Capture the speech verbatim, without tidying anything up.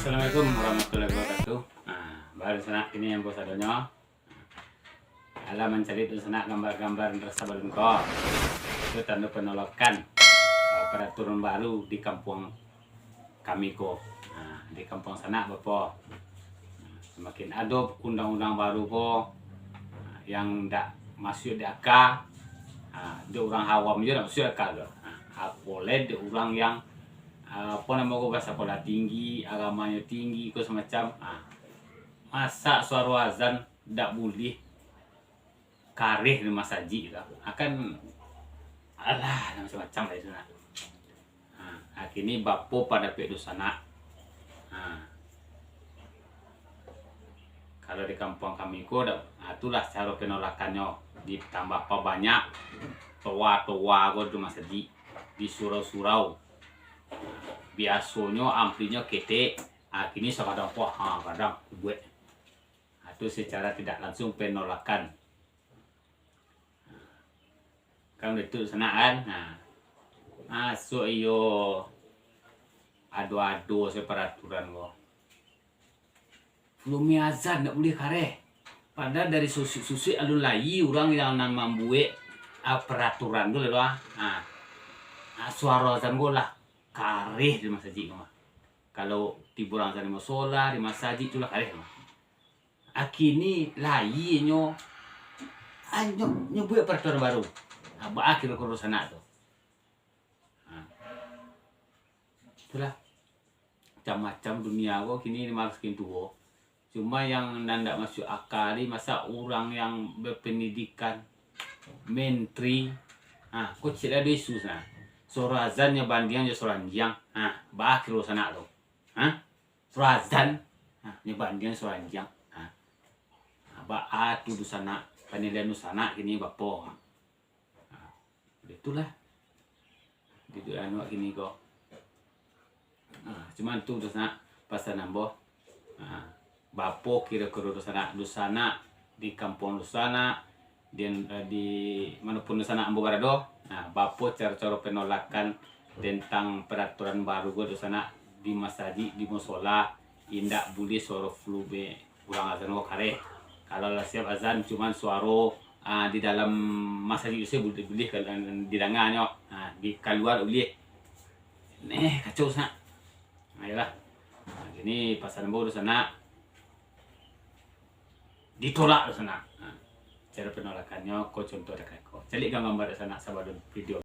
Assalamualaikum warahmatullahi wabarakatuh. Nah, baru sanak ini yang bos adonyo. Alah mancaliak tu sanak gambar-gambar nan sabalun ko. Itu tando penolakan, ah, peraturan baru di kampuang kami ko. Nah, di kampuang sanak bapo. Nah, samakin ado undang-undang baru ko, nah, yang ndak masuak di aka, nah, dek urang awam jo ndak masuak aka tu. Nah, apo lai dek urang yang, ah, apo namo ko, basakolah tinggi, agamanyo tinggi ko samacam. Nah, masa suaro azan ndak buliah kareh di masajik tu. Akan, alah, macam-macam lah itu nak. Ha, kini bapo pandapek dunsanak? Ha. Kalau di kampuang kami ko, dak, ha, itulah caro penolakannyo. Ditambah pabanyak toa-toa ko di masajik, di surau-surau. Biasonyo amplinyo ketek, ha, kini sakadang ko, ha, kadang buek. Ha, tu secara tidak langsung penolakan. Kan itu sanak kan? Nah, masuak iyo ado-ado se peraturan ko. Fulumi azan ndak buliah kareh. Padahal dari susuik-susuik alun lai urang yang nan mambuek, ah, peraturan tu lah tu, ah. Nah, ah, suaro azan ko lah kareh di masajik ko mah. Kalau tibo urang azan di musola, di masajik tu lah kareh mah. Akini lai nyo, ah, nyo, nyo buek peraturan baru. Ah, baa kiro-kiro sanak tu. Ha. Itulah. Macam-macam dunia ko kini ni malas kintuo. Cuma yang nan ndak masuak aka ni, masa urang yang berpendidikan, menteri, ha, ko ciek lah ado isu sanak. Suaro azan nyo bandiang jo suaro anjiang. Ha, baa kiro sanak tu. Ha? Suaro azan, ha, nyo bandiang suaro anjiang. Ha. Ha, baa tu dunsanak, panilaian dunsanak kini bapo? Ha, itulah. Di anu kini ko. Ha, cuman tu dunsanak pasan ambo. Ha, bapo kiro-kiro dunsanak, dunsanak di kampuang dunsanak, di, di mano pun dunsanak ambo barado, nah, bapo caro-caro penolakan tentang peraturan baru ko dunsanak di masajik, di musola, indak buliah suaro fulumi urang azan ko kareh. Kalau lah siap azan, cuman suaro, ah, di dalam masajik tu se buliah, buliah ka, didanganyo, ah, di kalua buliah. Neh, kacau sanak. Nah, iyolah. Nah, kini pasan ambo dunsanak. Ditolak tu sanak. Ha. Caro penolakannyo ko contoh dakek ko. Caliak gambar dakek sanak sabalun video.